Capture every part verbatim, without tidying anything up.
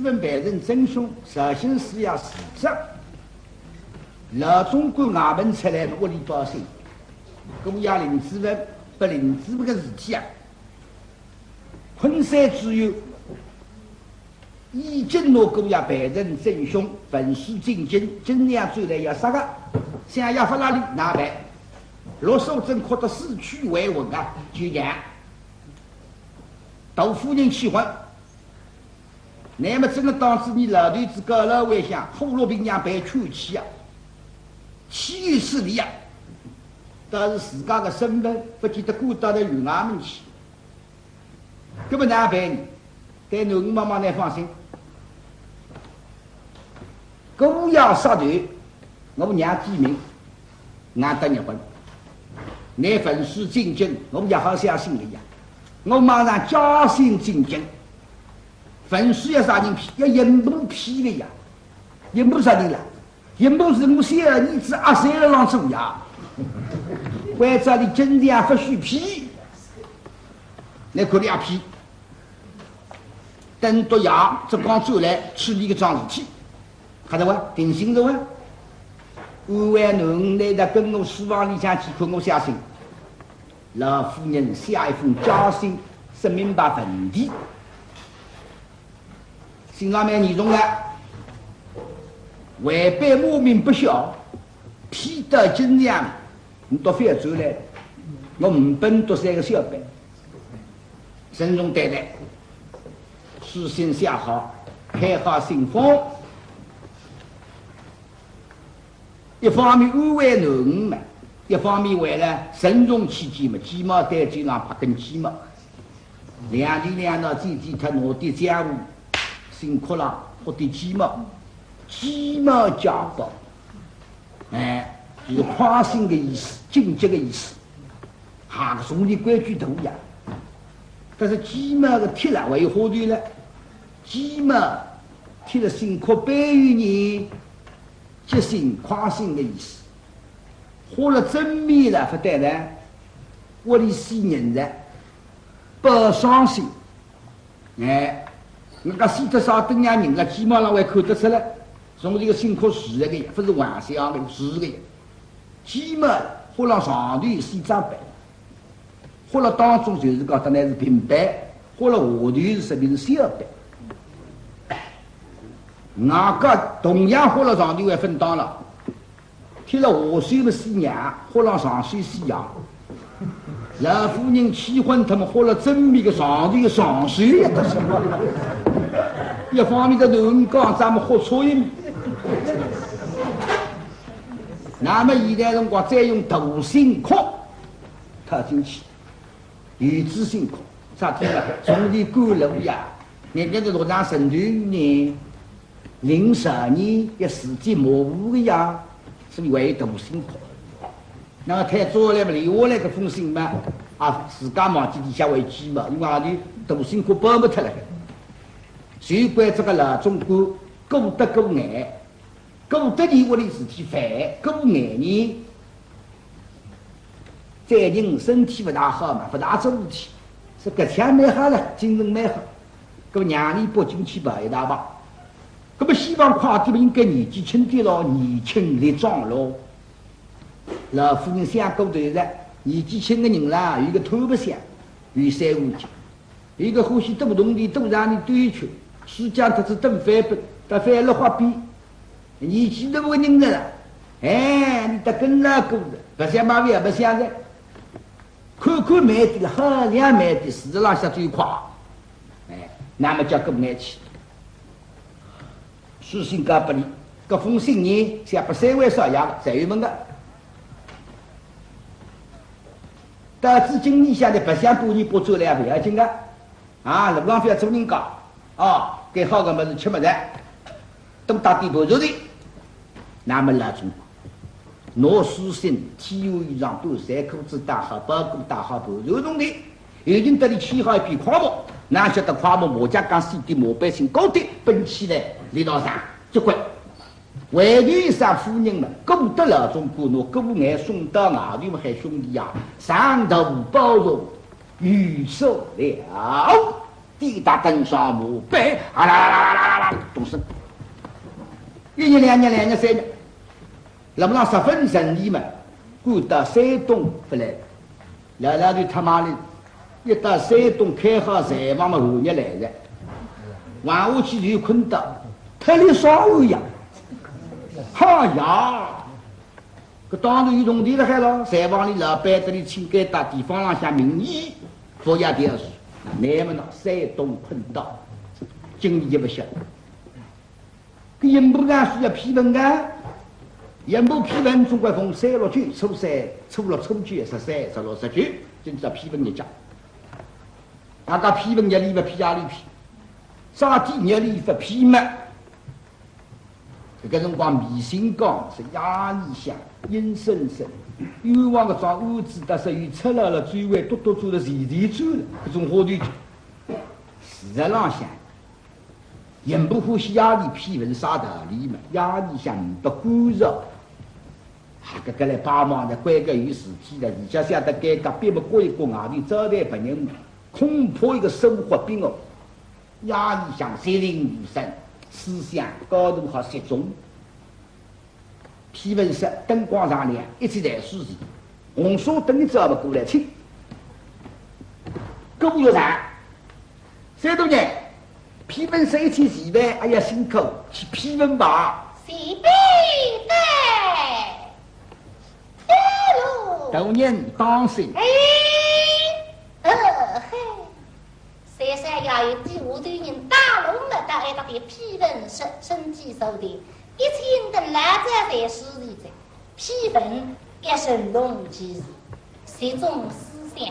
文办成真凶，绍兴师爷自杀。老总管衙门出来，屋里报信，姑爷林子文，拨林子文个事体啊，昆山知县已经拿姑爷办成真凶，文书进京，今朝转来要杀个，相爷勿拉里哪办？陆素贞哭得死去活活啊，就讲，大夫人气昏。 那么真个当仔伲老头子告老还乡，虎落平阳被圈起啊，岂有此理啊！但是自家个身份勿见得顾到得县衙门去，搿么哪办呢？对囡儿妈妈，倷放心，姑爷杀头，我娘抵命，俺搭日本，倷文书进京，我也好相信个呀，我马上加薪进京。 文书要啥人批？要刑部批个呀。刑部啥人啦？刑部是我小儿子阿三勒浪做呀。关照倷今朝勿许批，倷看倷阿批。等到夜，浙江转来处理搿桩事体，看到伐？定心个哇。安慰囡儿，倷再跟我书房里向去看，我相信。 老夫人写一封假信，说明白问题。信上蛮严重个，违背母命不孝，批到京城，倷倒反转来，我呒拨倷三个小辈。陈荣对待，书信写好，开好信封。 一方面安慰囡儿嘛，一方面为了陈荣起见嘛，鸡毛掸子上拔根鸡毛。两头两脑子低低，拿点家务，辛苦了，拔点鸡毛，鸡毛家暴，哎，就是侉薪个意思，晋级个意思。 哈，搿种里规矩大呀。但是鸡毛个贴了还有花头了，鸡毛贴了辛苦背后呢，急性侉薪个意思。花了正面了，勿对呢，屋里死人了，不伤心。 哎，人家死脱啥等样人了，鸡毛浪还看得出来，从这个辛苦是这个呀，勿是玩笑个，是这个呀。鸡毛花了上头是一张白，花了当中就是讲得来是平白，花了下头是说明是小白。外加同样花了上头还分当了。 贴了下手么是娘，花了上手是爷。老夫人气昏脱么，花了正面个上头个上手也得是。一方面个囡儿讲，咱们花错一面。那么现在辰光再用大辛苦套进去，有之辛苦，啥体呢？从里赶路呀，人家是落场神头呢。 临时呢，要自己模糊个呀，所以还有大辛苦。那么太早来嘛，留下来搿封信嘛，啊，自家忘记里向还有鸡毛，因为阿里大辛苦包勿脱了。就怪这个老总管顾得过眼，顾得伊屋里事体烦，顾眼呢， 最近身体勿大好嘛，勿大做事体，说搿腔蛮好了，精神蛮好。搿么让伊北京去跑一趟吧。搿么希望快点嘛，应该年纪轻点咯，年轻力壮咯。老夫人想过头了，年纪轻个人啦，有个贪白相，有三五斤。 有个欢喜多动地、多让地兜一圈，时间特子等翻本，到翻了花边。年纪大个人了啦，哎，伊搭跟牢过的，白相嘛也白相的。看看慢点了，好量慢点，事浪向最快。哎，那么叫过眼去。书信交拨伊，搿封信呢，写拨三位少爷个，侪有问个。 到仔京里向呢，白相半日不转来也勿要紧个。啊，路浪覅做人家，啊，该好个物事吃物事，多带点盘缠头。那么老总管，拿书信、T U衣裳、短衫裤子带好，包裹带好，盘缠铜钿，已经搭伊牵好一匹快马，哪晓得快马马脚刚洗点，马背心高点，奔起来，立道上，结棍。 还有一声夫人嘛，顾得老总管拿顾眼送到外头嘛，喊兄弟呀，上头包容，有数了。抵达登上马背，啊啦啦啦啦啦啦啦，一日两日两日三日，那么让十分顺利嘛，赶到山东回来。老老头他妈的，一到山东开好柴房嘛，下日来了，晚下去就困到，特里烧一样。哎呀，搿当然有铜钿了海了，柴房里老板搭里请，该搭地方浪向名医服药调治，那么呢，山东困到，经理也不晓得。 搿刑部啊是要批文啊，刑部批文总归逢三六九，初三、初六、初九、十三、十六、十九，今朝批文日脚。大家批文日里勿批夜里批，啥体日里勿批嘛？搿个辰光迷信讲是夜里向阴森森，冤枉个桩案子，但是有赤佬了，周围笃笃转了，全全转了，搿种花头。事实浪向， 也勿欢喜夜里批文啥道理嘛，夜里向勿敢着。啊，搿个来帮忙的，关个有事体了，里向想得该个别么过一过外头招待别人，恐怕一个生活病哦。夜里向心灵无声，思想高度好集中。 批文室灯光常亮，一切在舒适。红纱等一招么过来请。顾局长，三大人，批文室一切齐备，哎呀，辛苦，去批文吧。齐备哉。走路。大人当心。哎，呃，嘿。 三山衙役底下头人带路么，到埃搭个批文室，身体坐定，一切人等来者侪是一者，批文一身动其事，集中思想，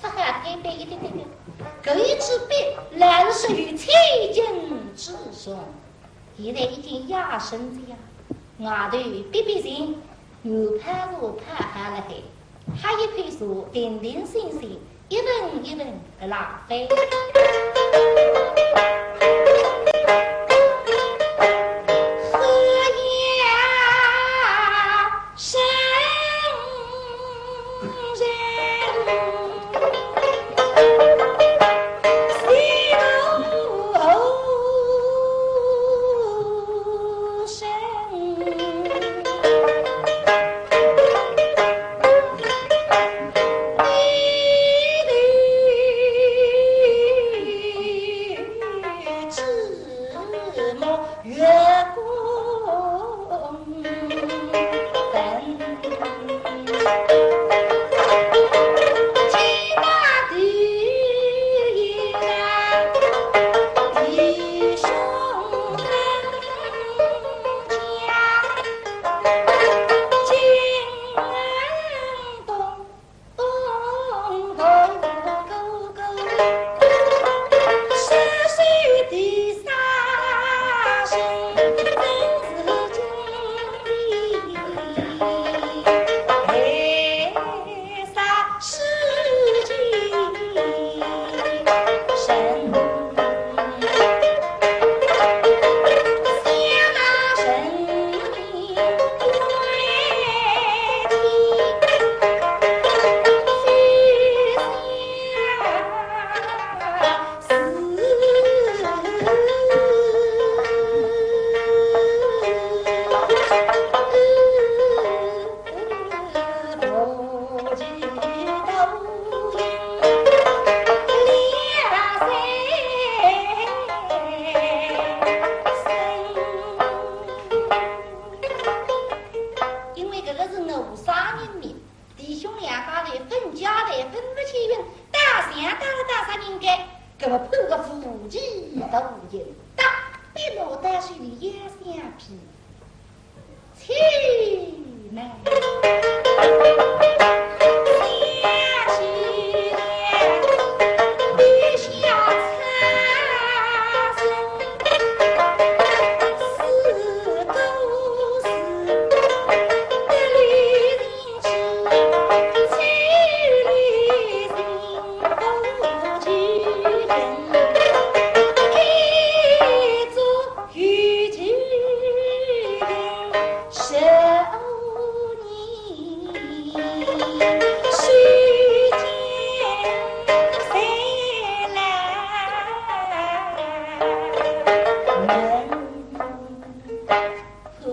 勿好推扳一点点点。搿一支笔，乃是有千斤之重。 现在已经夜深仔呀，外头逼逼人，牛泡茶泡好了海，喝一口茶，定定心心，一文一文个浪费。喝呀， 月光。因为搿个是谋杀人命，弟兄两家头分家头分勿清，到想到了到啥人该，搿么判个无期徒刑，打笔落到手里也想批。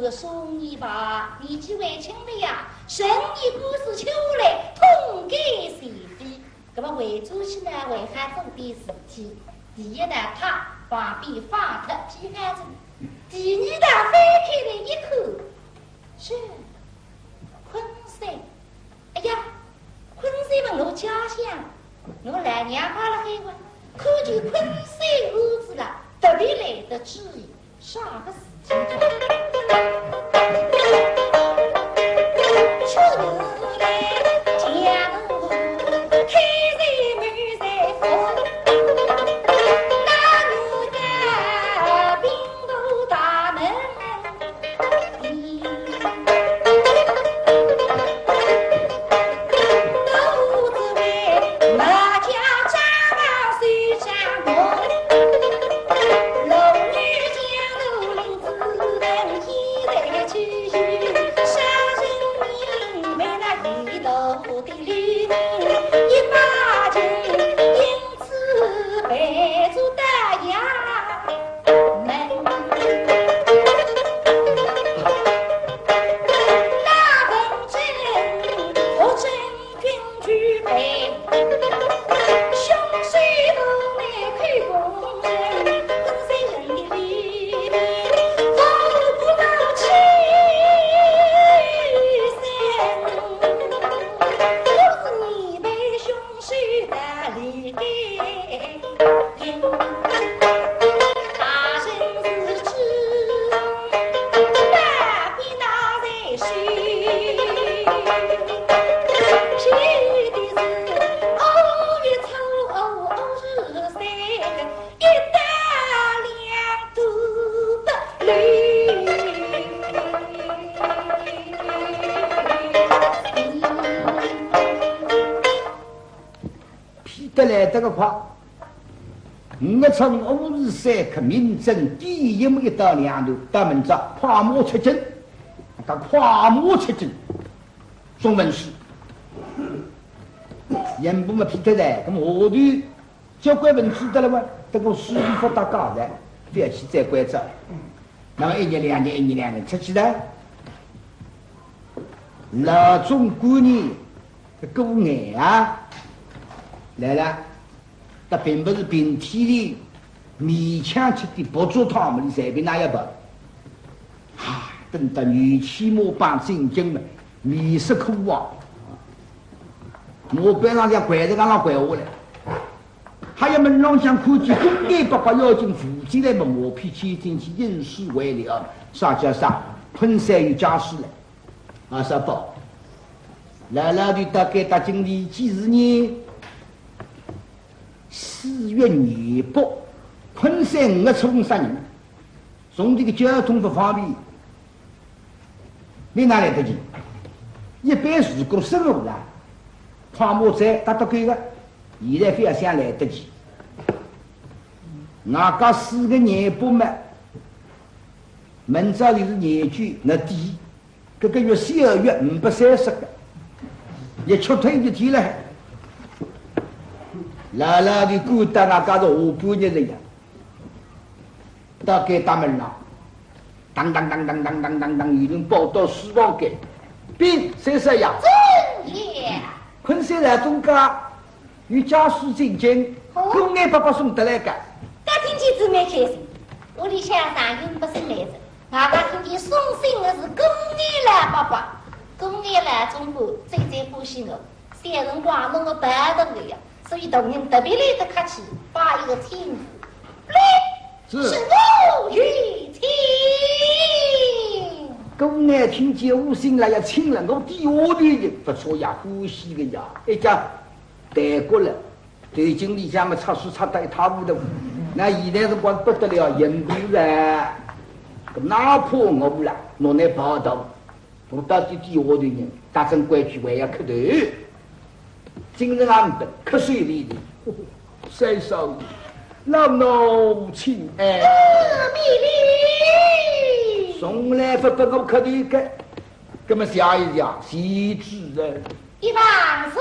个送你吧，年纪还轻的呀，十二年官司出来，痛改前非。那么回转去呢，还好做点事体。第一呢，他旁边放脱皮鞋子；第二呢，翻开来一看，是昆山。哎呀，昆山么我家乡，我老娘家辣海哇，看见昆山五字了，特别来得注意。 啥个事体？出头来见我，开在门在房，那我的兵部大门里。 批得来得个快。我从五时三刻，明正点一目一到两头，到明朝快马出京，搿快马出京，送文书。刑部么批得来，搿么下头交关文书得了哇，搿个书勿搭界哉，覅去再关照。那么一日两日，一日两日出去了，老总管呢， 顾雁啊，来了，搿并勿是平天里勉强吃点薄粥汤么，伊随便哪一包。啊，等到牛牵马棒进京了，面色苦黄。马背浪向跪着，刚刚跪下来。还有门浪向看见顾雁伯伯要紧扶进来么，马屁牵进去，应声回来啊，啥叫啥？昆山有家书了。 啊，啥报？老老头大概踏进来几时呢？四月廿八，昆山五月初五杀人，从这个交通不方便，你哪来得及？一般如果生活啦，快马哉搭得够个，现在覅想来得及。外加四月廿八嘛，明朝就是廿九，那第一 搿个月是二月五百三十个，也吃脱一天了。老老头赶到外加是下半日了呀，到该搭门浪，当当当当当当当当，有人报到书房间，禀三少爷，怎样？昆山老总管 有家书进京，哦。顾雁伯伯送得来个。搿听见仔蛮开心，屋里向常有勿送来哉，外加听见送信个是顾雁老伯伯，顾雁老总管最最欢喜我，小辰光弄我跑动个呀，所以大人特别来得客气，摆一个请字。来，是。是我有请。顾雁听见有信了要请了，我第一个就勿错呀，欢喜个呀，一家 对过了，头颈里向么擦水擦得一塌糊涂，那现在辰光不得了，人多了，哪怕我啦，拿你跑到，我到底底下头人，打真规矩还要磕头。今日俺们磕首礼的，三少爷，老奴请安。阿弥陀。从来不拨我磕头个，那么谢一谢，谢主任。 一旁坐。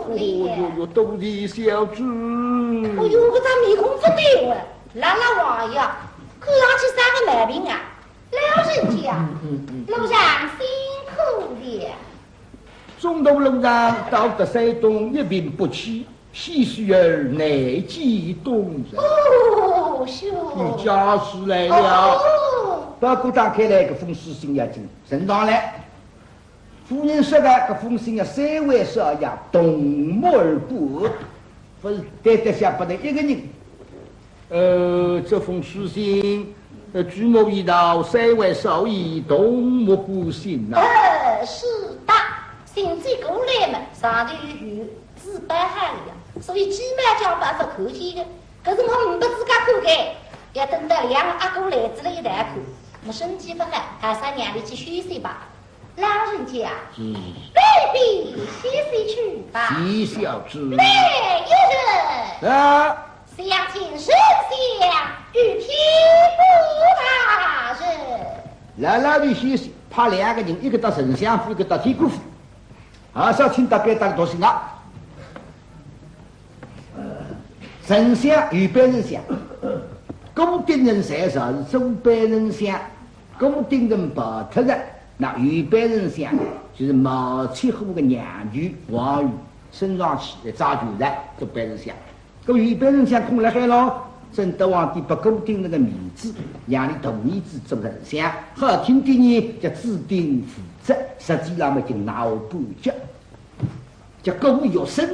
哦哟哟，多谢小主。哦哟，搿张面孔勿对哦，拉拉黄呀，看上去生个毛病啊。来老人家，嗯嗯嗯。路上辛苦了。中途路上到得山东一病不起， 西施儿难见东人。哦哟。有家事来了。哦。包裹打开来，搿封书信要紧呈上来。夫人说的，搿封信要三位少爷同目而过，勿是单单写拨侬一个人。呃，这封书信，呃，举目一道，三位少爷同目过信呐。呃，是的，信寄过来嘛，上头有 字摆好了呀，所以鸡毛叫板勿看见的，可是我没资格看的，要等到两个阿哥来仔了一道看。我身体不好，还是让伊去休息吧。老人家，嗯。卑鄙，歇息去吧。谢小姐。来一人。啊。相请丞相与批部大人。老老头歇息，派两个人，一个到丞相府，一个到天官府。 啊，少卿大概大概多少啊？丞相，右班丞相，顾鼎臣在朝是左班丞相，顾鼎臣跑脱了，那右班丞相就是毛七虎的娘舅王宇升上去，来掌权了，左班丞相。 搿么右班丞相空辣海咯，正德皇帝拨顾鼎臣个面子，让伊大儿子做丞相，好听点呢叫主兵副职，实际上么就拿我半脚，叫顾玉生。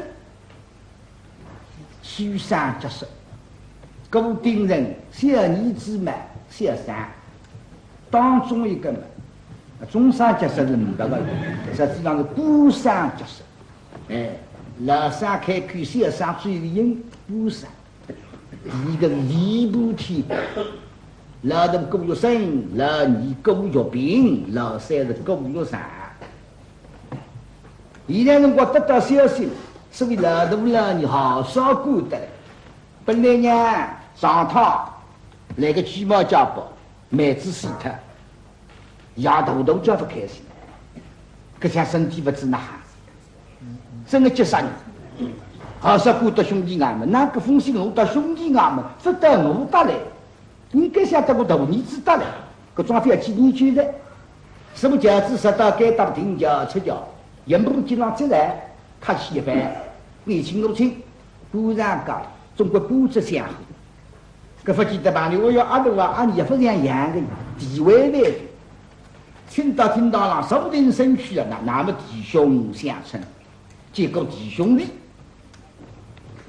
书生角色，顾鼎臣小儿子嘛，小三，当中一个嘛，中生角色是呒不个，实际上是孤生角色。 哎，老三开口，小三嘴里应，孤生。第一个是吏部天官，老大顾玉生，老二顾玉平，老三是顾玉成。现在辰光得到消息，所以老大老二好少管得了。本来呢，上趟来个鸡毛家暴，妹子死脱， 爷大大叫勿开心，搿腔身体勿知哪哈，真个急煞人。好少管到兄弟外面，那搿封信落到兄弟外面，勿到我搭来，应该想到我大儿子搭来，搿桩事体要去研究的。什么轿子直到该搭停轿出轿，刑部厅浪接来，客气一番，你请我请，官场讲，总归官职相合。 搿勿见得朋友，我要阿大啊，阿二也勿像样个，地位来个。请到厅堂浪，坐定身躯啊，那，那么弟兄相称，结果弟兄礼。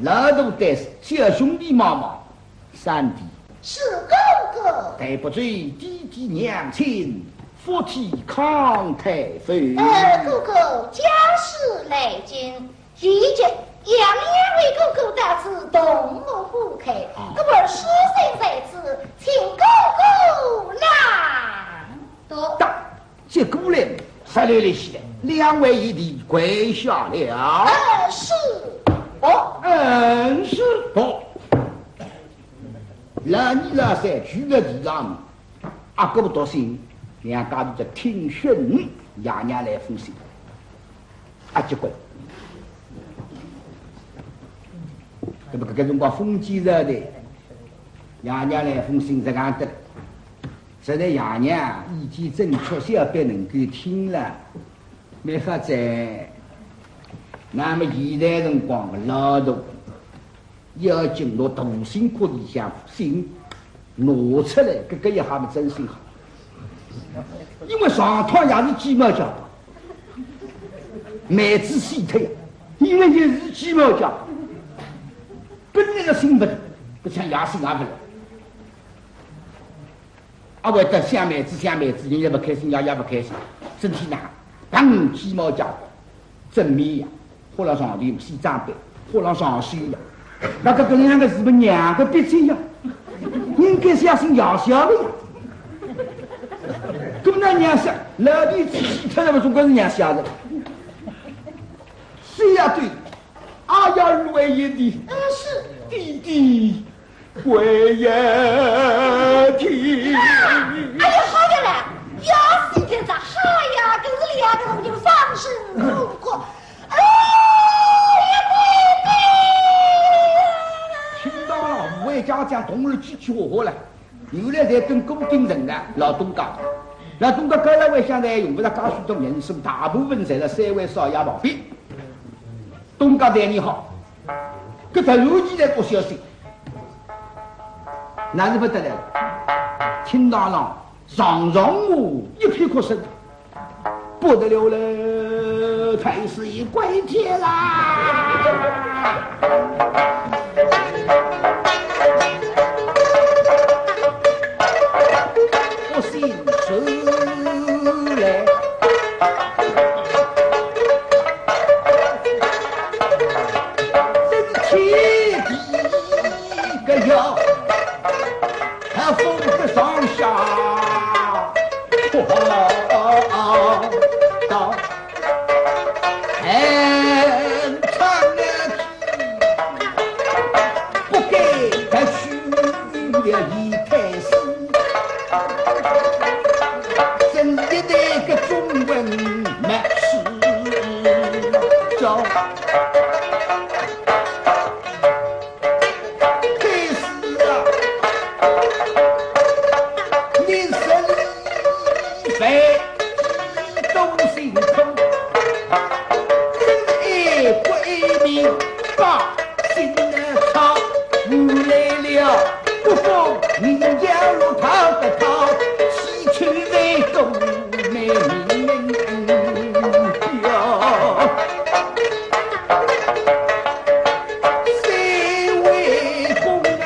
老大对小兄弟望望，三弟。是哥哥。对不住，爹爹娘亲，福体康泰否？呃，哥哥，家事来进。 以及杨两位哥哥到此同目花开，啊。故而书信在此，请哥哥朗读。到，接过来，十六里起来，两位一弟跪下了。呃，是。哦，嗯，是。哦。老二老三跪辣地浪，阿哥读信，两家头就听训，爷娘来封信。 啊，结棍。搿么搿个辰光封建朝代，爷娘来封信实梗得了，实在爷娘意见正确，小辈能够听了，没法子。那么现在辰光个老大， 要紧拿大信壳里向信拿出来，搿个一下么真心好。因为上趟也是鸡毛家暴，妹子死脱呀，因为也是鸡毛家暴，本来个信勿得，搿像爷信也勿来。 阿会得想妹子想妹子，人也勿开心，爷也勿开心，身体哪，当鸡毛家暴，正面呀，或了上头，西装背，或了上手呀。那搿个两个是勿娘个笔迹呀，应该写信爷写个呀。搿么那娘写，老弟子死脱了嘛，总归是娘写的。谁呀对，阿呀，为一弟，嗯，是。弟弟 跪也听。哎呀，好的了，要死的这，哎呀，跟着两个人就放声痛哭。哎呀，跪拜呀！听到了，五位家将同时起起火火了，原来在跟顾鼎臣呢，老东家。那东家高老会相呢，用勿着介许多人手，大部分侪辣三位少爷旁边。东家待你好，搿突然间来个消息，那是勿得了了。厅堂上上下一片哭声，不得了了，太师爷归天啦！ 不信谁来？真天地个要，还分个上下，不好道。 哎，唱了不该该去了一开始，真的那个中文没吃着。 开始啊，你是一番都辛苦，真爱不爱命把心来操，无奈了，不服人家路讨个讨，祈求为公没命哟。 三位公啊，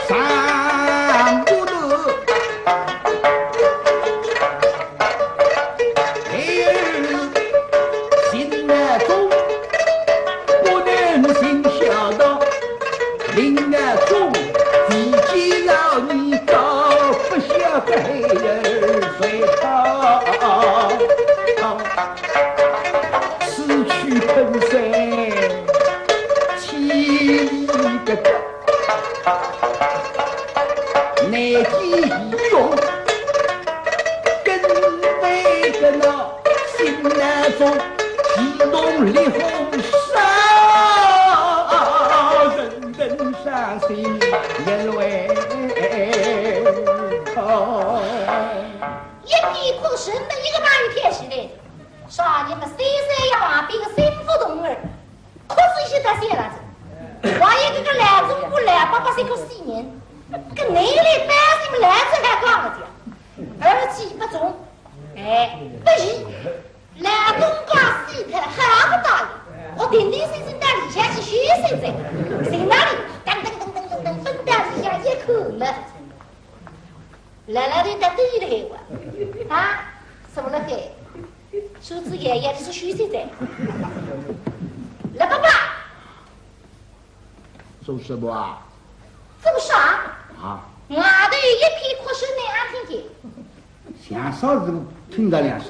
上不得，孩儿心难中，不能行孝道。 林啊中，地基老你高，不晓得孩儿谁讨。此去昆山千里个，难见义勇，跟随个那心难中，激动烈火烧，人 人伤心也泪痛。一边哭声么一个朋友跳起来，啥人么三岁要旁边个心腹童儿，哭是一歇得消了子。还有一个个老总管老伯伯是个死人，搿能力担心么老子还讲个讲，而且不中，哎，不义。 老东家死脱，还勿答应，我定定心心到里向去休息哉。寻到里，噔噔噔噔噔噔，奔到里向一看么，辣辣头搭对头哇，啊，坐辣海，手指摇摇，你是休息哉。老伯伯， 做什么啊？做啥？啊？外头一片哭声，倷阿听见？像啥事体听到两声，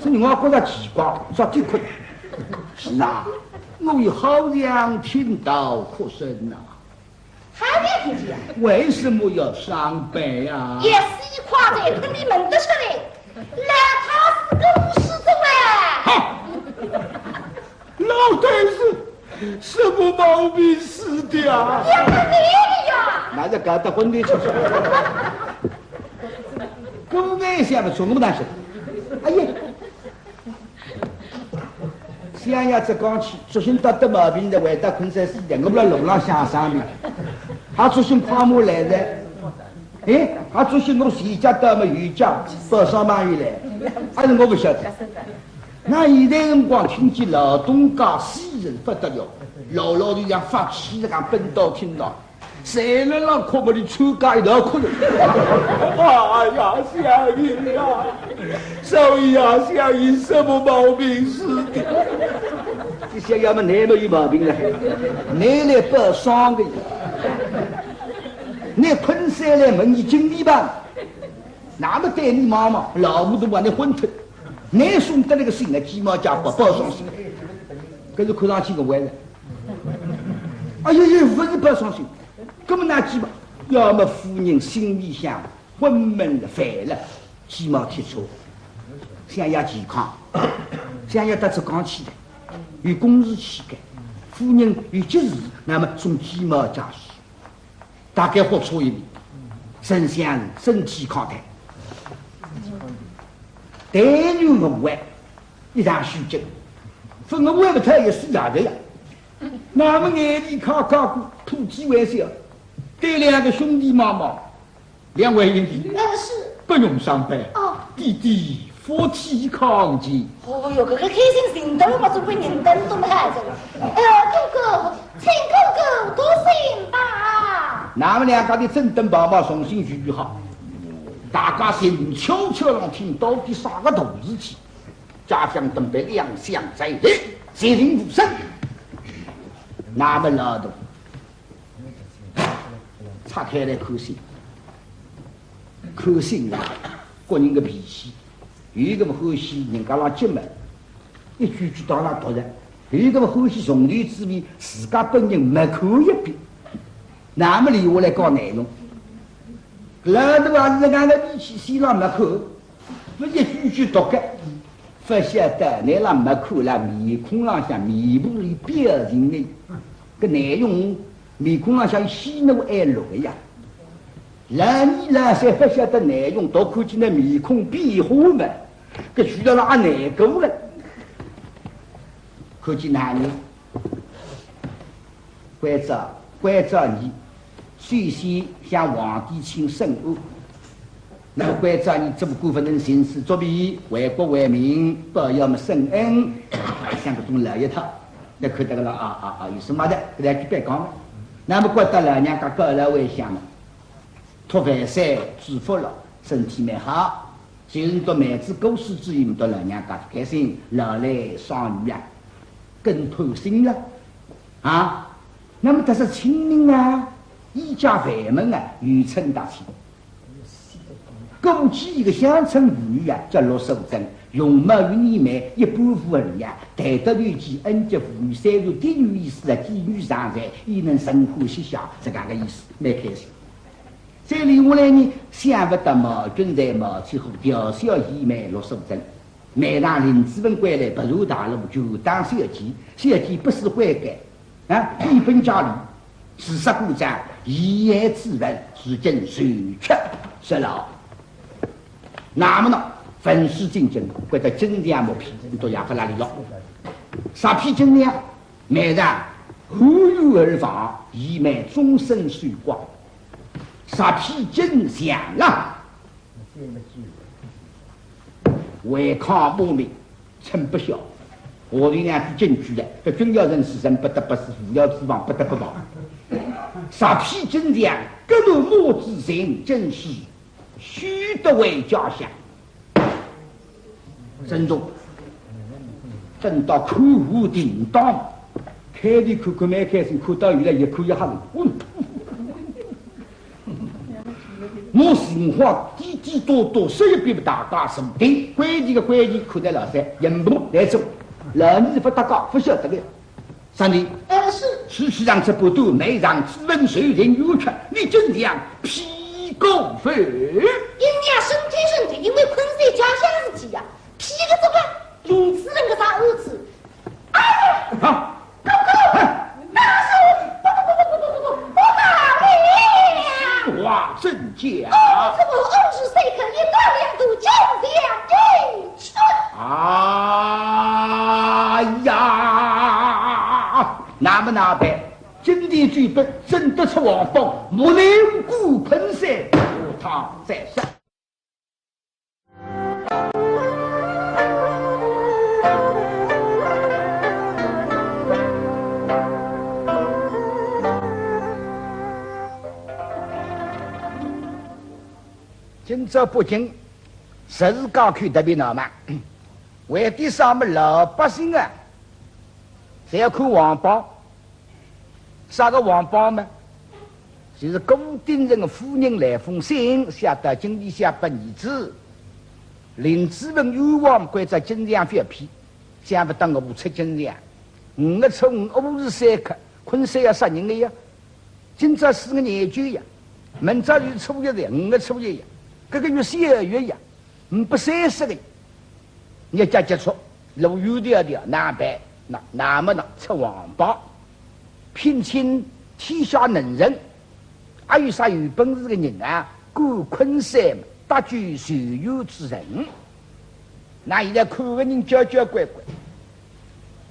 是我觉着奇怪，啥体哭？是啊，我也好像听到哭声啊。还没听见？为什么要伤悲啊？也是一块的，跟你问得出来。老太师跟我说的喂。好。 老太师，什么毛病死的啊？也是你的呀！那就搞得昏头去。搿么想勿出，我哪晓得？哎呀，想要这讲起，作兴得得毛病的，回到昆山死的，我们路浪向上面，还作兴快马来的。 哎，还作兴我前脚到么后脚，报上忙有来，还是我勿晓得。那现在辰光听见老东家死人勿得了，老老头像发痴一样奔到厅堂，侪辣浪哭么，伊参加一道哭了。哎呀，小姨呀，小姨呀，小姨什么毛病死的？你想要么，倷没有毛病了，倷来报丧的。 倷昆山来问伊经理吧，那么对你妈妈老糊涂把倷昏脱，倷送得来个信啊，鸡毛家伙报丧信，搿是看上去个坏了。哎呦呦，勿是报丧信，搿么哪鸡毛？要么夫人心里向昏闷了、烦了，鸡毛贴错，想要健康，想要到浙江去的，有公事去的，夫人有急事，那么送鸡毛家属。 大概豁出一面。丞相身体康泰，但愿勿会一场虚惊，勿然会勿脱也是夜个呀。那么眼泪揩揩过，吐气还笑，对两个兄弟望望，两位兄弟，呃，是。不用伤悲。哦。弟弟福体康健。哦哟，搿个开心心头嘛，总归人登登还这个。呃，哥哥，请哥哥多心吧。那么两家头正登跑跑，重新聚聚好，大家静悄悄浪听到底啥个大事体。家将登杯两相在内，静静无声。那么老大 拆开来看信，看信啊，各人个脾气，有一个么欢喜人家浪急么，一句句当啷读着；有一个么欢喜从头至尾自家本人默看一遍。那么留下来讲内容，老大啊，是搿个脾气，先浪默看， 勿一句句读个，勿晓得拿伊拉默看了，面孔浪向、面部里表情呢，搿内容面孔浪向喜怒哀乐个呀。老二老三勿晓得内容，倒看见伊面孔变化么，搿徐道郎阿难过了。看见哪能？关照，关照伊，首先向皇帝请圣安。 那么关照伊做官勿能徇私作弊，为国为民，保要么圣恩，像搿种老一套，那看得个了啊啊啊，有什么的，搿来去白讲了。那么关照老娘家告老还乡了，托万岁祝福了，身体蛮好，就是到妹子过世之后，到老娘家开心，老来双喜啊，更开心了啊。那么但是清明啊，一家万门啊，有称大清。 过去一个乡村妇女呀，叫陆素贞，容貌与年迈一般无二呀，但得有几恩及妇女三十点有意思啊，几女上才，伊能神欢喜下，是搿个意思，蛮开心。再留下来呢，想勿到毛俊才毛七虎调小姨妹陆素贞，每当林子文归来，不如大陆就当小姐，小姐不思悔改， 啊，一本家里，自杀过早，遗爱之文，如今受屈，是了。那么呢，文书进京，或者金殿木批，都要发哪里了？啥批金殿？每日后院而房，以免终身守寡。啥批金殿了？ 违抗母命，臣不孝。下头两句金句了，搿君要人死，人不得不死，父要子亡，不得不亡。啥批金殿，格落母之情，真是休得回家乡。珍重，等到看完定当，开头看看蛮开心，看到后来越看越吓人。嗯。 我情话滴滴答答说一遍，大家说定，关键个关键，看在老三，人不来走，老二勿搭界，勿晓得个。啥人？呃，是。区区上只不多，每场只问谁人有权，你真像屁股肥。人家身体身体，因为困在家乡事体呀，屁个这个，林子文个啥儿子？哎呀！啊！ 哥哥，那是不，不，不，不，不，不，不，不罢了。话怎讲？哦，这个二十岁可以断粮度，将将进出。哎呀，那么那般，今天这本真的出王法，莫奈何苦困噻，下趟再说。 今朝北京十字街口特别闹猛，为点啥么？老百姓啊，侪要看皇榜。 啥个皇榜嘛？就是顾鼎臣个夫人来封信，写到京里向拨儿子。林子文冤枉关照京城发批，想勿到我出京城，五月初五午时三刻，困山要杀人个呀。今朝四月廿九呀，明朝就是初一了，五月初一呀，搿个月是二月呀。 呒不三十个日脚结束，路远迢迢，哪办？那，那么呢，出皇榜，聘请天下能人，还有啥有本事个人啊，管昆山搭救受冤之人。那现在看个人交交关关，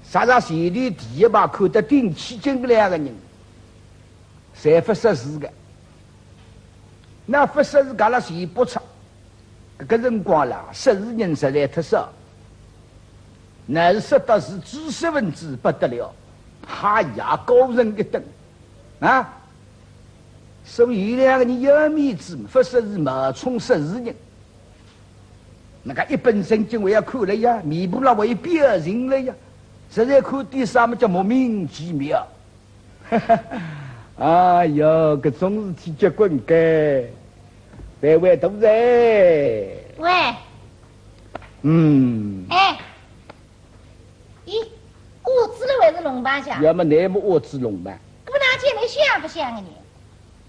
啥啥前头第一排看得顶起劲个两个人，侪勿识字个。那勿识字，搿拉全部出。搿个辰光啦，识字人实在忒少，乃是识得字知识分子勿得了，哈呀，高人一等啊！所以有两个人要面子，勿识字冒充识字人。那个一本正经还要看了呀，面部浪还有表情了呀，实在看点啥么叫莫名其妙。哎哟，搿种事体结棍个，万万大哉。喂，嗯，哎，咦，我子了还是龙吧？要么乃么我子龙吧。搿么哪见来像勿像个呢？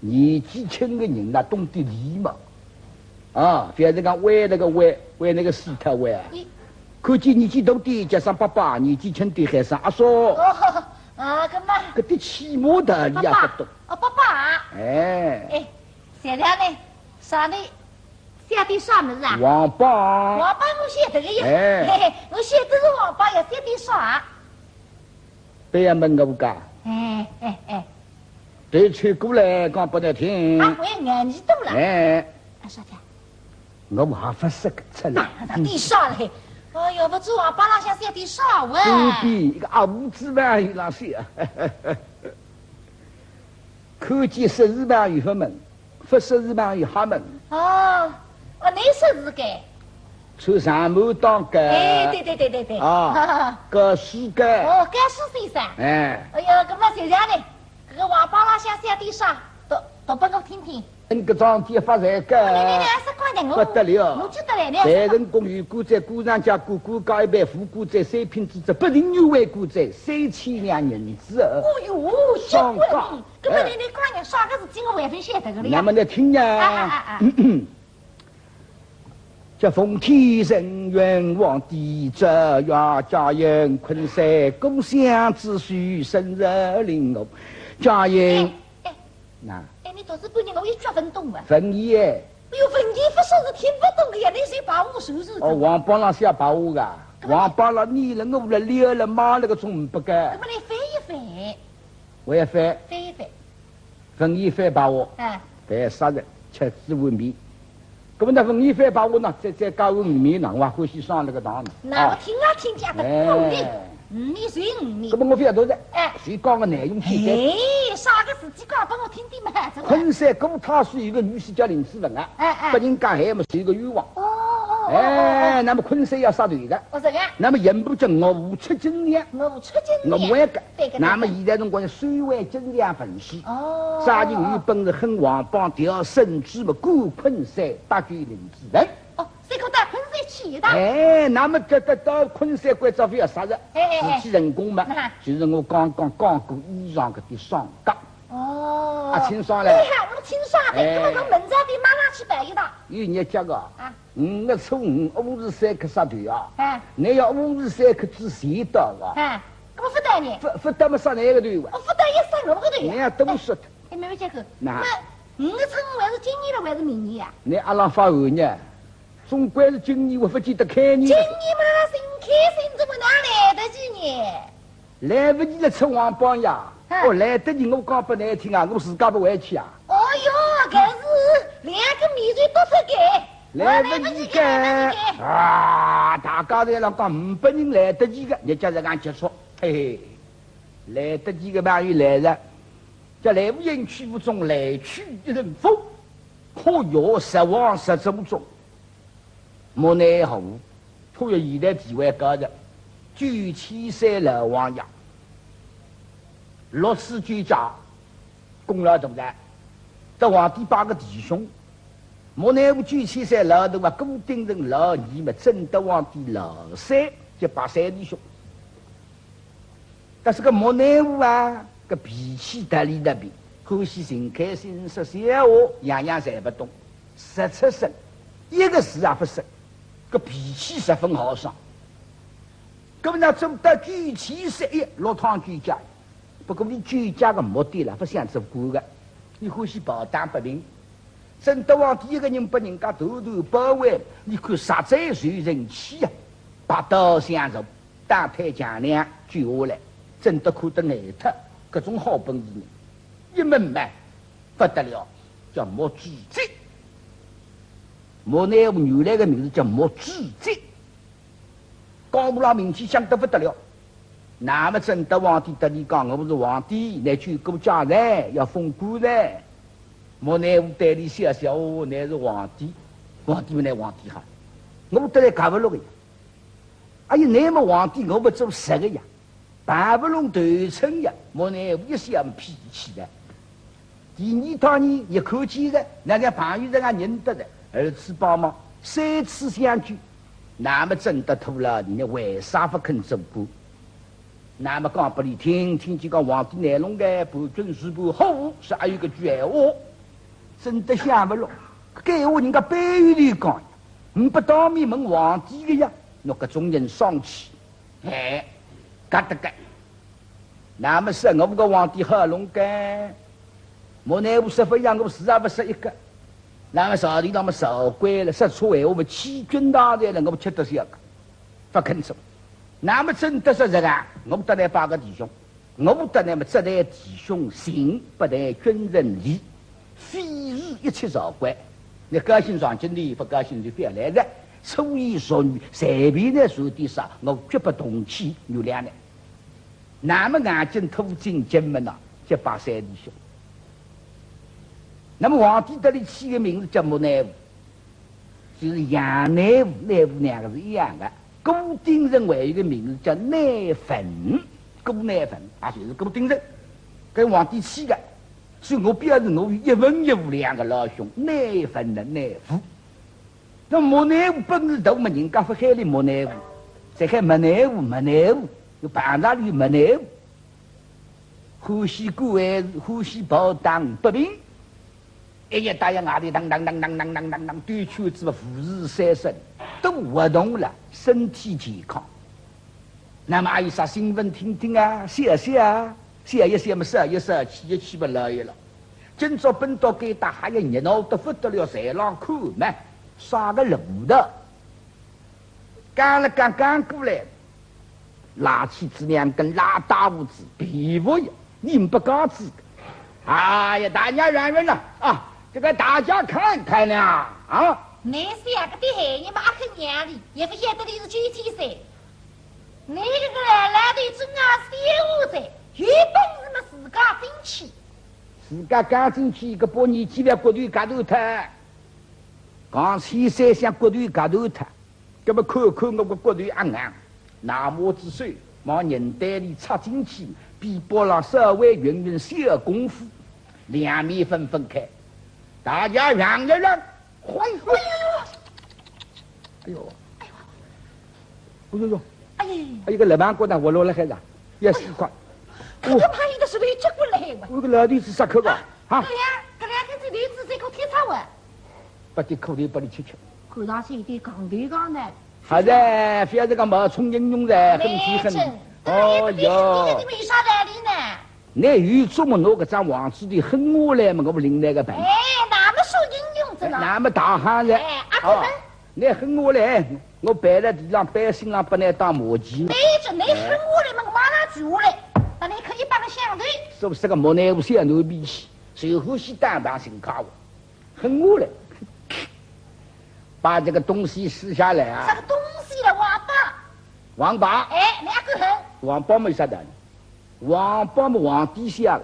年纪轻个人呐，懂得礼貌。啊，覅是讲喂那个喂，喂那个死脱喂啊。咦，看见年纪大点叫声伯伯，年纪轻点喊声阿叔。哦，啊，搿么搿点起码道理啊，伯伯，勿懂。哦，伯伯啊。哎。哎，谢谢呢，啥呢？写点啥物事啊？王八。王八我晓得个呀。哎。嘿嘿，我晓得是王八呀，写点啥啊？覅问我讲。哎，哎，哎。对，凑过来讲拨侬听。啊，我也眼睛懂了。哎。啊，啥的？我还勿识个出来。那，那点啥嘞？哎哟，勿知王八浪向写点啥喂？对比一个阿五子嘛，伊浪写。看见识字嘛有勿问，勿识字嘛有瞎问。哦，哦，侬识字个？穿长衫当个。哎，对对对对对。啊，教书个。哦，教书先生。哎。哎哟，搿么谢谢呢，搿个王八浪向写点啥，读，读拨我听听。 搿个桩事体发财个，来来来，啥快点，我，勿得了。我记得来了。财神公有官哉，官上加官，官加一倍，副官哉，三品之职，不停有为官哉，三千两银子哦。哦哟，结棍！上当。搿么来来快点，啥个事体我还勿晓得个了呀。那么来听呀。啊啊啊啊。叫奉天承运皇帝诏曰，嘉应昆山故乡之书，圣旨令我，嘉应。哎，哎， 那，哎，侬读书半日，我一句勿懂啊。文言。哎哟，文言勿说是听勿懂个呀，侬是白话是勿是？哦，王八浪写白话个，搿么王八浪你了我了了了妈了个总勿个。搿么侬翻一翻。我要翻。翻一翻。文言翻白话。哎。翻杀人，吃仔碗面。搿么那文言翻白话呢，再，再加碗面呢，我欢喜上那个当呢。那我听啊听，讲得过哩。哎。 五米随五米。搿么我勿晓得哉，哎，谁讲个内容简单？哎，啥个事体讲拨我听听嘛，这个。昆山古塔水有个女士叫林子文啊，哎，哎。拨人家害么是一个冤枉。哦，哦，哦，哦，哎，哦。那么昆山要杀头个，哦，这个。那么刑部叫我出金梁，我出金梁。我也个。对个，对个。那么现在辰光是收回金梁文书，哦。啥人有本事狠王八调圣旨么，管昆山搭救林子文。哦， 这个到昆山去一趟。哎，那么这，这到昆山关照勿要杀人，哎，哎，哎。事体成功嘛，那。就是我刚刚讲过以上搿点商家。哦。啊，清爽嘞。哎呀，我清爽的，哎。那么我明朝得马上去办一趟。有日脚个，啊。五月初五，午时三刻杀头啊。哎。侬要午时三刻之前到啊。哎，搿么勿到呢？勿，勿到么杀哪个头啊？哦，勿到也杀我个头呀。侬要多说。哎，哎，没有结果。那。那么五月初五还是今年了，还是明年呀？侬阿拉发寒热。 总归是今年，我勿见得开年了。今年嘛，新开新，怎么哪来得及呢？来勿及了，出王八呀！啊。哦，来得及，我讲拨侬听啊，我自家勿回去啊。哦哟，搿是两个面前都勿给，来勿及个。来勿及个，来勿及个。啊，大家侪辣讲，呒拨人来得及个，人家在讲结束，嘿嘿，来得及个朋友来了，叫来无影去无踪，来去亦成风。哦哟，十王十祖宗。 莫奈何，可以现在地位高的，九千岁老王爷，六世九家，功劳大哉，得皇帝拜个弟兄。莫奈何九千岁老大啊，顾鼎臣老二嘛，正德皇帝老三，结拜三弟兄。 但是个莫奈何啊，个脾气特立特别，欢喜寻开心说闲话，样样侪勿懂，十七岁，一个字也勿识，个脾气十分豪爽。搿么呢，做到九千岁，哎，六趟九家，不过伊九家个目的啦，勿想做官个，伊欢喜抱打不平。正德皇帝一个人拨人家团团包围，你看杀贼受人气呀，拔刀相助，打退强梁救下来，正德看得呆脱，搿种好本事呢，一问嘛，勿得了，叫莫子集。莫奈何原来个名字叫莫子集。 江湖浪名气响得勿得了。那么正德皇帝搭俚讲，我是皇帝，乃去过家来，要封官来。莫奈何对俚笑笑，哦，乃是皇帝，皇帝么乃皇帝哈，我搭倷轧勿落个呀。哎呀，乃么皇帝，我勿做实个呀。 办勿拢头寸呀，莫奈何一想脾气的。第二趟呢，一看见个，那个朋友人家认得的，二次帮忙，三次相救，那么正德吐了，人家为啥勿肯做官？那么讲拨俚听，听见讲皇帝乃弄个，伴君如伴虎，是还有个句闲话，正德想勿落，搿闲话人家背后头讲呀，呒不当面问皇帝个呀，倷搿种人丧气。 哎，搿搭个。那么说我个皇帝好弄个，莫奈何说勿让我是也勿说一个。那么朝廷上么少官了，说错闲话么欺君大罪了，我吃得消个，勿肯做。那么正德说实梗，我搭倷拜个弟兄，我搭倷么只谈弟兄情，不谈君臣礼，非议一切朝官。倷高兴上京的，勿高兴就覅来哉。 粗言俗语，随便倷说点啥，我决不动气，原谅倷。那么眼睛吐进金门呐，结拜三弟兄。那么皇帝搭俚起个名字叫莫奈何，就是杨乃武、乃武两个是一样的。顾鼎臣还有一个名字叫乃文，顾乃文，啊，就是顾鼎臣，跟皇帝起的。所以我表示我有一文一武两个老兄，乃文的乃武。 那莫奈何本事大嘛，人家勿喊俚莫奈何，侪喊莫奈何，莫奈何，有碰着俚莫奈何。欢喜官还是欢喜跑堂不平，一日到夜外头当当当当当当当当兜圈子嘛，五日三省，都活动了，身体健康。那么还有啥新闻听听啊，笑笑啊，笑一笑嘛，笑一笑，气一气嘛，乐一乐。 今朝奔到该搭，还要热闹得不得了，侪浪看嘛，啥个路道？刚了刚刚过来，拉起仔两根拉大胡子，皮肤呀，你不讲子。哎呀，大家远远了啊，这个大家看看呐，啊，倷是呀，搿点闲人嘛，阿肯让俚，也勿晓得俚是九千岁。倷搿个老头真啊，小子，有本事嘛自家进去。 自家刚进去，搿把年纪了骨头轧断脱，讲起三想骨头轧断脱，搿么看看我个骨头阿硬，拿么子手往人袋里插进去，臂膊浪稍微运运小功夫，两面分分开，大家让一让， 哎呦，哎呦，哎呦，哎呦，哎呦，哎呦，哎呦，搿个老板觉得活络了海是啊，也是快。搿个怕伊个石头接过来哇。我个老头子啥口个？啊，啊？搿两，搿两根石头子这个铁叉哇。把这口头把你吃吃。看上去有点讲头讲呢。还是，覅是讲冒充英雄噻，很气很。没劲，哦哟。搿个没啥道理呢。 倷有种么拿搿张王子头狠下来么，我勿另来个办法。哎，那么说英雄着呢。哎，那么大汉了。哎，阿哥们。哦，倷狠下来，我摆辣地浪，百姓浪拨倷当马骑。对着，倷狠下来么，我马上跪下来，那倷可以帮我相对。是不是个莫奈何小奴婢气，最欢喜当当心家伙，狠下来，把这个东西撕下来啊。啥个东西了，王八？王八。哎，倷阿哥狠。王八没啥道理。 王八么皇帝写的，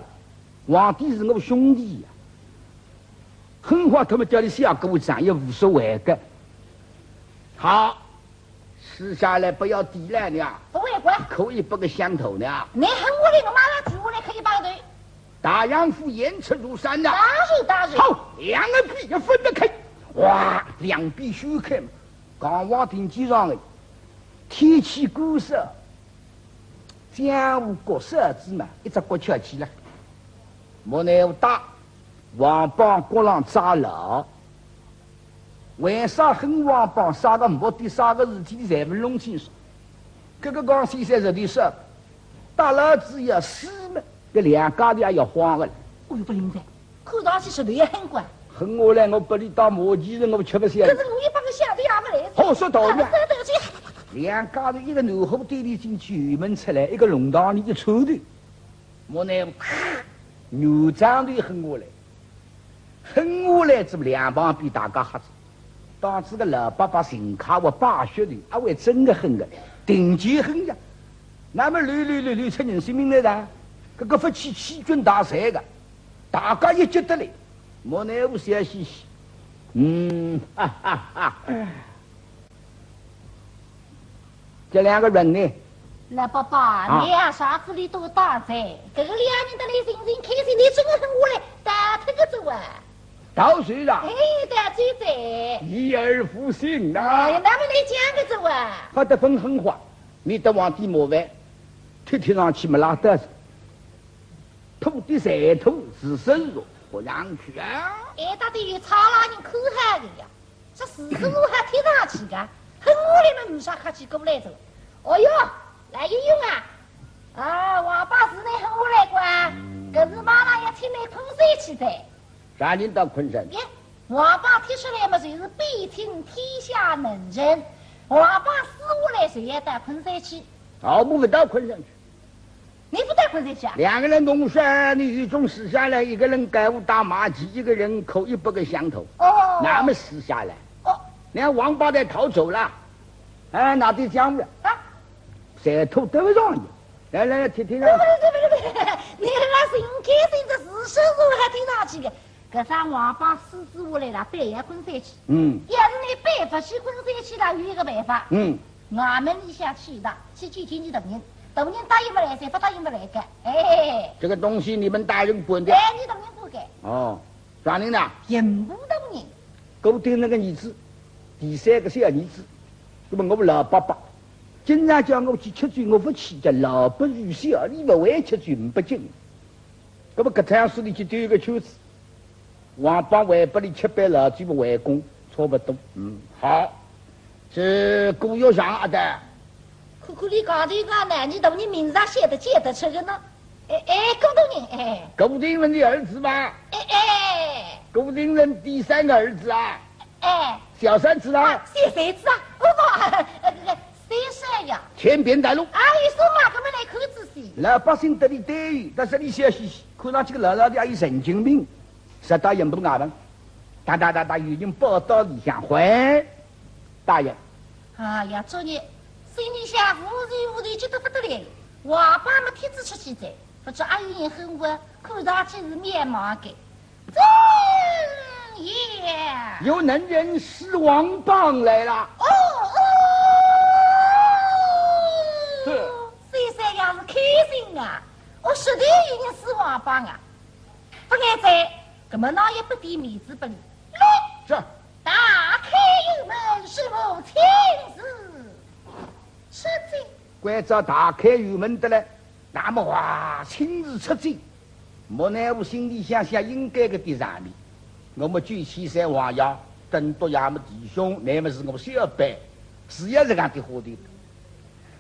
皇帝是我兄弟呀。狠话他们叫你写给我讲也无所谓的。好，撕下来不要抵赖呢。不会管。扣一百个响头呢。倷狠下来，我马上跪下来，可以帮对。大丈夫言出如山呐。当然，当然。好，两个臂也分得开，哇，两臂伸开嘛，讲话听见上的，天气干燥， 江湖角色子嘛，一只角翘起来。莫奈何打，王八角浪抓牢。为啥狠王八？啥个目的？啥个事体？侪勿弄清爽。搿个讲先生实在是，打牢仔要死嘛，搿两家头也要慌个了。哎呦，勿灵哉，看上去是头也狠过。恨我来，我拨俚打马蹄子，我吃勿消。可是我一百个响头也没来。好说道理。啊，说道理。两家头一个暖和店里进去，油门出来，一个弄堂里一穿头，莫奈何，牛桩头恨我来，恨我来，这么两旁边大家吓着，当这个老伯伯寻开我把血的，阿会真的恨的，定见恨呀。那么溜溜溜溜出人性命来的，搿个勿气气军大赛的，大家一急得来，莫奈何笑嘻嘻，嗯，哈哈哈。这两个人呢？老伯伯，啊。你啊，啥子里都打噻，搿个两人得来寻寻开心，你真的恨我来，打脱个走啊？到谁了？哎，到谁噻？一言不信呐。哎，那么你讲个走啊？他得分狠话，你得往底麻烦，贴贴上去没拉得，吐的才吐，是生肉，不让去啊。哎，到底有差啦，你看好个呀。 这四十五还贴上去个，恨我来么没啥客气过来走。哦哟，来英雄啊！啊，王伯是你恨我来过啊，可是马上要请你昆山去噻。啥人到昆山？耶，王伯贴出来么就是北平天下能人，王伯死下来就要到昆山去。哦，我不到昆山去。 你不到昆山去啊？两个人弄事，你雨中死下来，一个人该屋打马蹄，一个人扣一百个响头。哦。那么死下来，哦。人家王八蛋逃走了，哎，拿地讲了，啊？谁偷得不容易？来来来，听听啊。不不不不不，你那是应该是这事实我还听上去的。搿张王八死之后来了，背也昆山去。嗯。要是你背不起昆山去了，有一个办法。嗯。 衙门里向去一趟，去见见伲大人，大人答应勿来噻，勿答应勿来个。哎，这个东西你们大人管的。哎，伲大人管个。哦，啥人呢？刑部大人。顾鼎臣个儿子，第三个小儿子，那么我们老伯伯，经常叫我去吃酒，我勿去，叫老伯愚小，你勿会吃酒，勿进。那么搿趟是你去兜一个圈子， 王八还拨俚吃杯老酒么回宫，差不多。嗯，好。这顾玉祥阿呆，看看俚讲头讲呢，伲大人名字写得记得出个呢。哎哎，顾大人，哎。顾鼎臣的儿子吧？哎哎。顾鼎臣第三个儿子啊？哎。小三子啊？啊，小三子啊？哦不，呃，这个三少爷。千变大路。哎，说嘛，搿么来看仔细。老百姓得俚对，但是俚笑嘻嘻，看上去个老老的还有神经病。 直到刑部衙门，哒哒哒哒，有人报到里向，回，大人。哎呀，昨日心里向无数无数急得不得了，王八么帖子出去哉，不知阿有人喊我，看上去是蛮忙个。真也。有能人施王棒来了。哦哦。是。三少爷是开心啊，我实在有人施王棒啊。 不碍哉，搿么倷也不点面子拨俚。来，是。打开油门，师父请示。出去。关照打开油门得来，那么哇，请示出去。莫奈何心里想想应该个点场面，我么九千岁王爷，等多爷么弟兄，乃么是我小辈，是要这样的话的。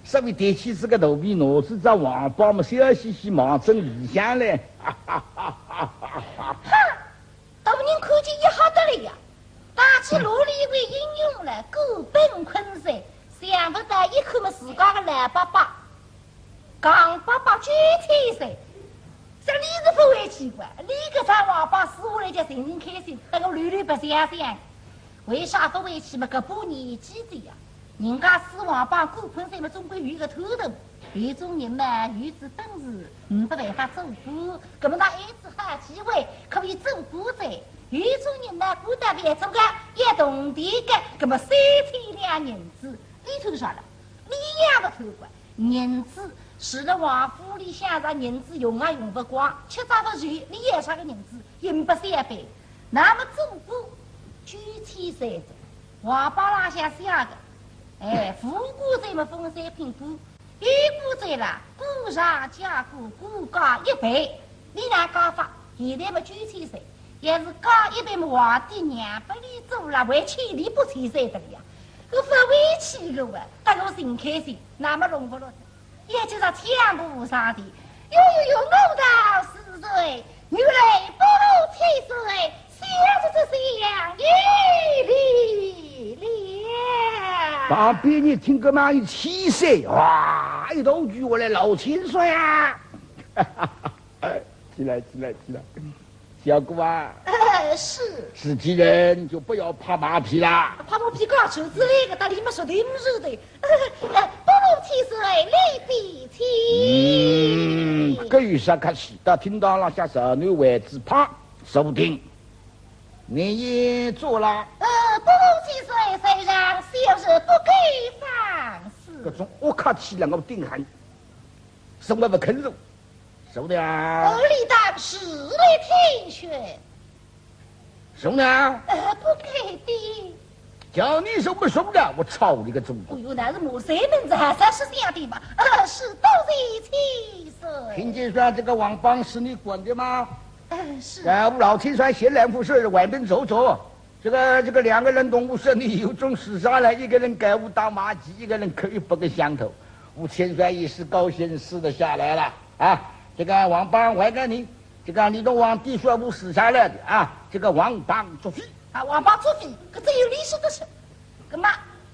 所以提起这个肚皮，拿仔只王八么，笑嘻嘻望准里向来。哈哈哈哈哈哈！哈！大人看见一吓得了呀，打起罗里为英雄来，各奔昆山，想不到一看么自家个老伯伯，刚伯伯九千岁，这里是不会奇怪，你搿只王八死下来叫寻寻开心，搭我乱乱白相相。 为啥不回去嘛？搿把年纪的呀，人家施王棒过昆山嘛，总归有一个头头。有种人嘛，有仔本事，没办法做官，搿么倷有仔好机会，可以做官哉。有种人嘛，官倒勿做个，要铜钿个，搿么三千两银子，你偷啥了？你也勿偷个。银子，住了王府里向，银子用也用勿光，吃着勿愁，你要啥个银子，用勿消费。那么做官，九千岁哉。 王八浪向写个，哎，无官者么封三品官，有官者啦，官上加官，官加一倍。倷哪加法？现在么九千岁，要是加一倍么，皇帝让拨倷做了，还千里不千岁得了呀。搿勿会去个哇，搭我寻开心，那么弄勿落的。也就是抢不上的。哟哟哟，我道是谁？原来不过千岁，小侄子相有礼了。旁边人听个嘛有气势，哇，一道跪下来，老千岁啊！起来，起来，起来。小姑啊，呃，是。自己人就不要拍马屁啦。拍马屁搞出之类的，大礼嘛说对不是的。呃，伯父千岁，礼毕请。嗯，搿有啥客气？到厅堂浪向坐，拿位子啪，坐定。你也坐啦。呃，伯父千岁，在上，小侄不敢放肆。搿种恶客气了，我顶寒，什么不肯坐？ 兄弟啊，我理当是来听劝。兄弟啊，呃，不敢的。叫你什么兄弟啊？我操你个祖宗！哎呦，那是骂谁名字还是想的嘛？呃，是，多谢千岁。听见说这个王邦是你管的吗？呃，是。哎，我老听说闲来无事，外面走走。 这个，这个两个人同我说，你有种事上来，一个人给我打麻将，一个人扣一百个响头。吴千岁一时高兴，吃得下来了啊。这个王邦还给你，这个你同皇帝说我死下来的啊，这个王邦作废。啊，王邦作废，搿只有历史的事。葛末，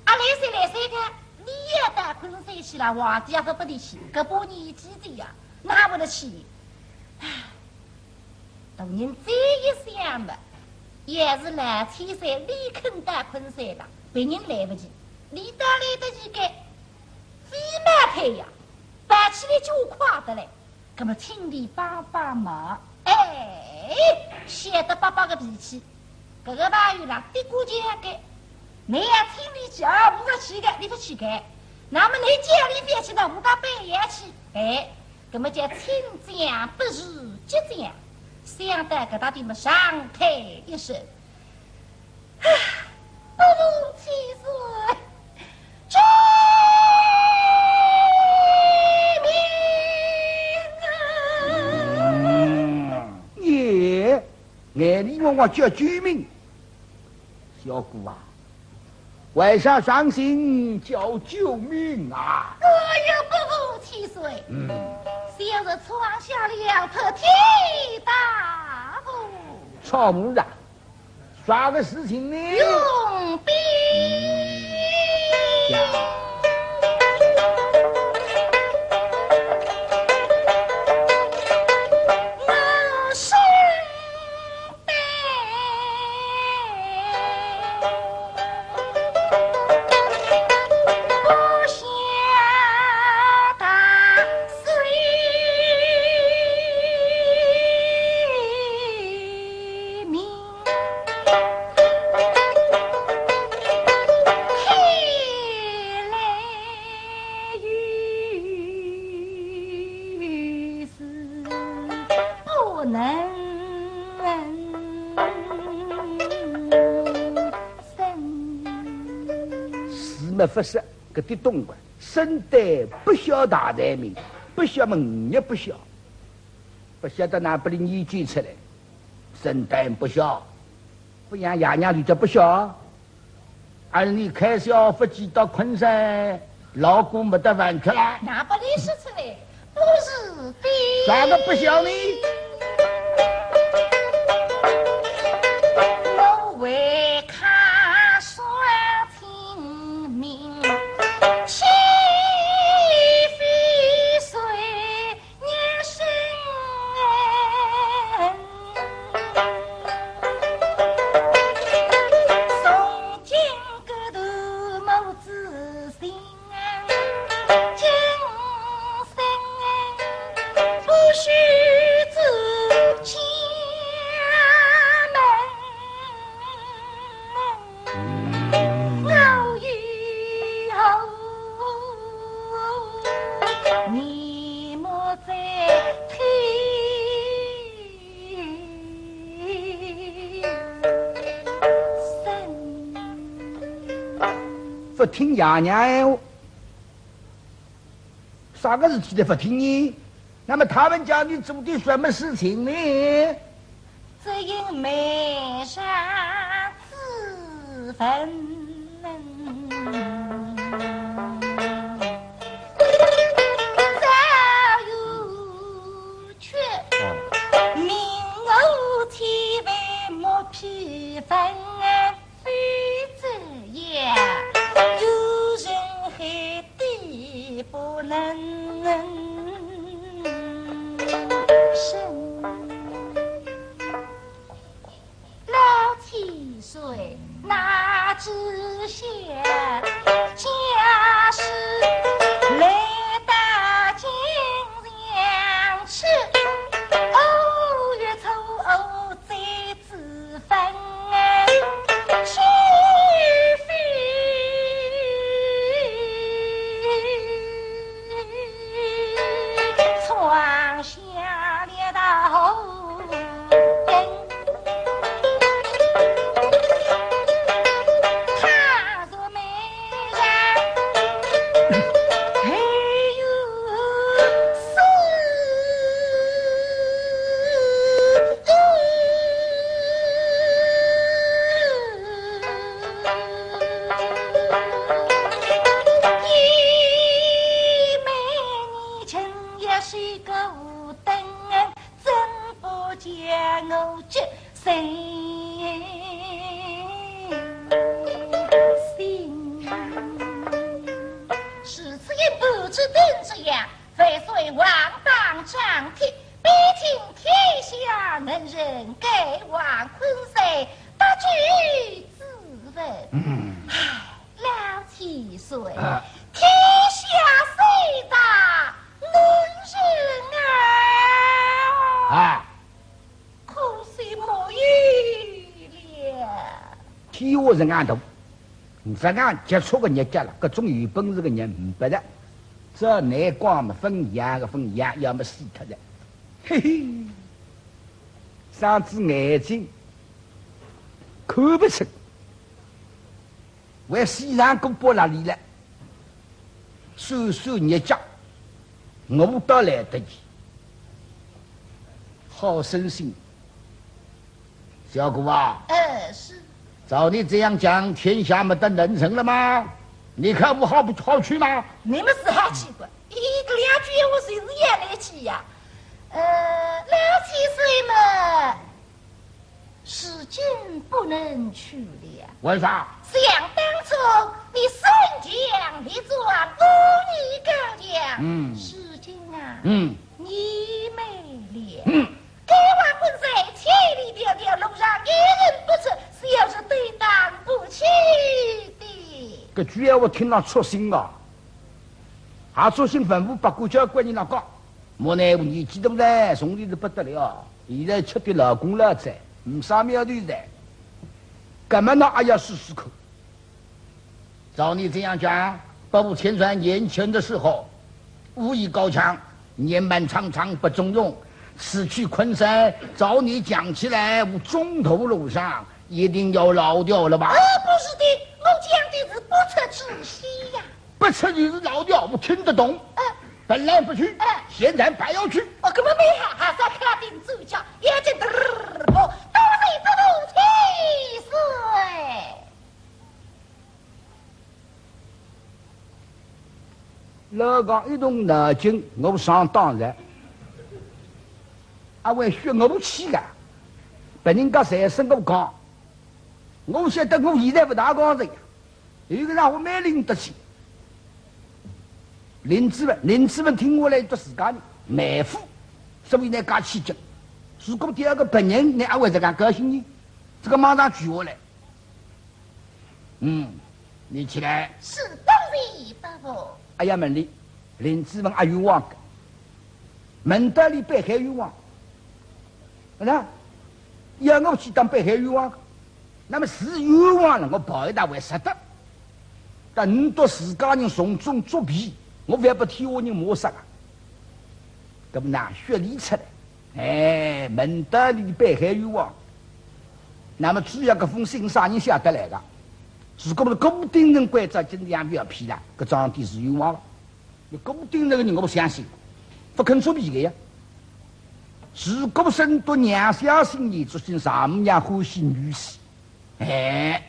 阿来三来三个，你也到昆山去了，皇帝也勿拨你去，搿把年纪的呀，哪会得去？唉。 大人再一想嘛，也是老千岁，你肯到昆山吧，别人来不及，你倒来得及个，飞毛腿呀，跑起来就快得来，葛末请你帮帮忙。哎，晓得伯伯个脾气，搿个朋友啦，的过去个，你要请你去啊，勿去个，你勿去个，那么你叫你覅去呢，我倒覅去，哎。 葛末叫请将不如急将，想到搿搭点么长叹一声，唉，伯父千岁，救命啊！嗯，你眼里往我叫救命，小姑啊， 为啥伤心叫救命啊？哎呀，伯父千岁，嗯。小侄闯下了破天大祸。闯祸啊？啥个事情呢？用兵。呀。我是 是么勿是，搿点懂个，生旦不孝大罪名，不孝么呒不孝，不孝到哪拨俚研究出来，生旦不孝，勿养爷娘就叫不孝。 而你开销勿计到昆山，老姑没得饭吃啦。哪拨俚说出来，不是的。啥个不孝呢？我为他算清明，岂非谁 勿听爷娘闲话，啥个事体侪勿听呢？那么他们家里做的什么事情呢？只因梅山之分。之下，家事来到京城去，哦，越错哦，再自分，岂非闯下了大祸？ 如此一般之等之样，万岁王当张天，必请天下能人，改王昆山，得罪之人。嗯。唉，老千岁，啊。天下虽大，能人啊，啊。 可惜没有了。天下人家大，人家接触个日脚了，各种有本事个人呒不了。只要难光么分一样个分一样，要么死脱了。嘿嘿，双只眼睛看不清。 为西藏古堡那里了，算算日脚，我倒来得及。好生心。小姑啊，呃，是。照你这样讲，天下没得能人了吗？你看我好不好去吗？你们是好奇怪，一个两句闲话就是要来气呀。呃，老千岁嘛， 如今不能去了。为啥？想当初你身强力壮，武艺高强，嗯。如今啊，嗯。你没了。嗯。改王昆山千里迢迢，路上一人不出，是要是对当不起的。搿句闲话听了戳心啊，也戳心文武百官交关人家讲。 莫奈何年纪大了，从前是不得了，现在吃的老功劳哉，没啥苗头哉。搿么呢，也要试试看。照你这样讲，百步千船年轻的时候，武艺高强，年满苍苍不中用，此去昆山，照你讲起来，我中途路上一定要老掉了吧？呃，不是的，我讲的是不出之戏呀。 不出就是老掉，我听得懂。嗯。本来不去，嗯。现在还要去。哦，搿么蛮好，还是要敲定主意，要紧得，哦，多谢不如千岁。老讲一动脑筋，我上当了。阿会血我气个，别人家才生我讲，我晓得我现在勿大讲哉。 有个人我蛮拎得清。林子文，林子文听下来，对自家人蛮富，所以呢，介气急。如果第二个别人，你阿会得介高兴呢？这个马上跪下来。嗯，你起来。是，多谢伯父。哎呀，问你，林子文阿冤枉个，问到你北海冤枉，那要我去当北海冤枉？ 那么是冤枉了，我跑一大会杀得。但你对自家人从中作弊，我覅拨天下人骂杀啊。搿么呢，血里出来，哎，问到你北海冤枉。那么主要搿封信啥人写得来个？如果是顾鼎臣关照今朝覅批了，搿桩事体是冤枉了。 搿顾鼎臣个人我勿相信，勿肯作弊个呀。如果是读娘写信呢，说明丈母娘欢喜女婿。哎，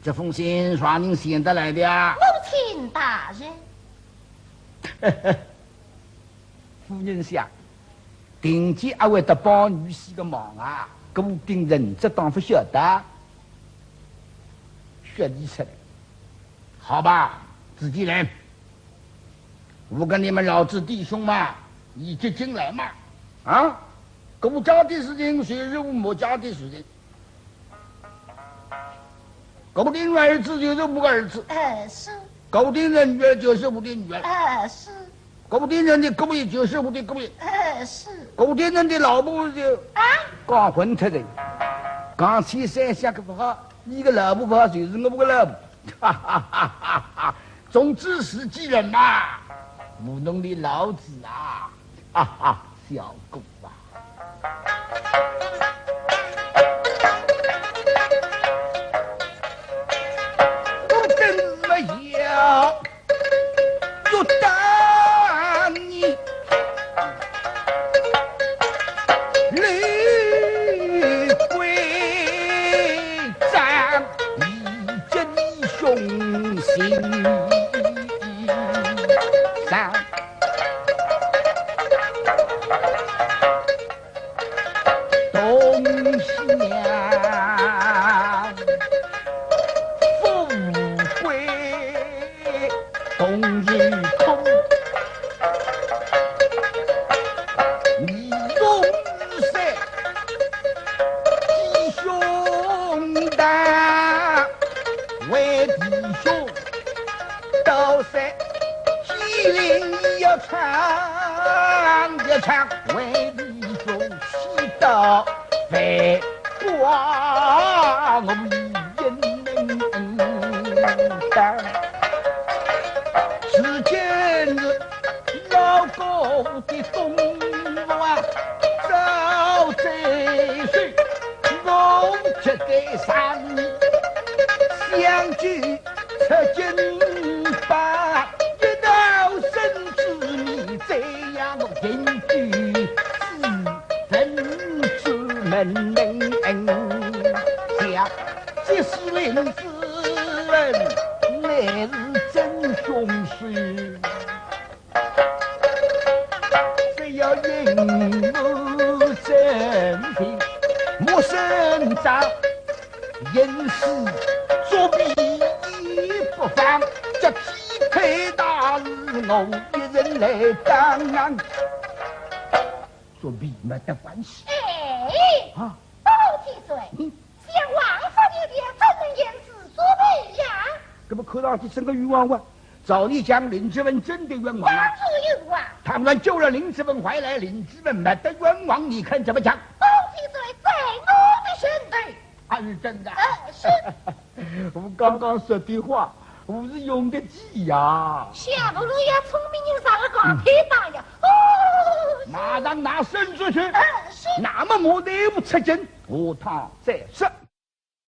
这封信啥人写得来的呀？母亲大人。夫人想，定姐阿会得帮女婿个忙啊，顾鼎臣这当勿晓得，血里出来。 好吧，子建人，我跟你们老子弟兄嘛，一直进来嘛，啊，顾家的事情就是我们家的事情。顾鼎臣儿子就是我个儿子，呃，是，顾鼎臣女儿就是我的女儿，呃，是，顾鼎臣的姑爷就是我的姑爷，呃，是，顾鼎臣的老婆就啊，讲昏脱的，讲起三下个不好，你个老婆不好，就是我个老婆，哈哈哈哈哈！总之是几人嘛，糊弄你老子啊，哈哈，小狗啊！ 不等么要，又打你李桂章，你这弟兄心上。 东西呀，富贵东西空，你东山弟兄大，为弟兄到山。 西林要唱一唱，为弟兄祈祷，为国我们应当。时间是老古的东方，早在水，我觉得上相聚 出京吧，一道生之命，这样我定居子文之门。想，即使林子文，乃是真凶手。 只要因我真情，莫生张，因此作弊也不妨，这批配大事我一人来担当。作弊没得关系。哎，啊，包千岁，嗯。像王夫人的怎能言是作弊呀？那么看上去真个冤枉啊。照你讲，林子文真的冤枉啊。当然冤枉。倘然救了林子文回来，林子文没得冤枉，你看怎么讲？包千岁，在我的身头。啊，是真的。呃，是。我刚刚说的话，我是用得着呀。小葫芦要聪明人啥个讲配当呀？哦，马上拿身出去。呃，是。那么我队伍出征，下趟再说。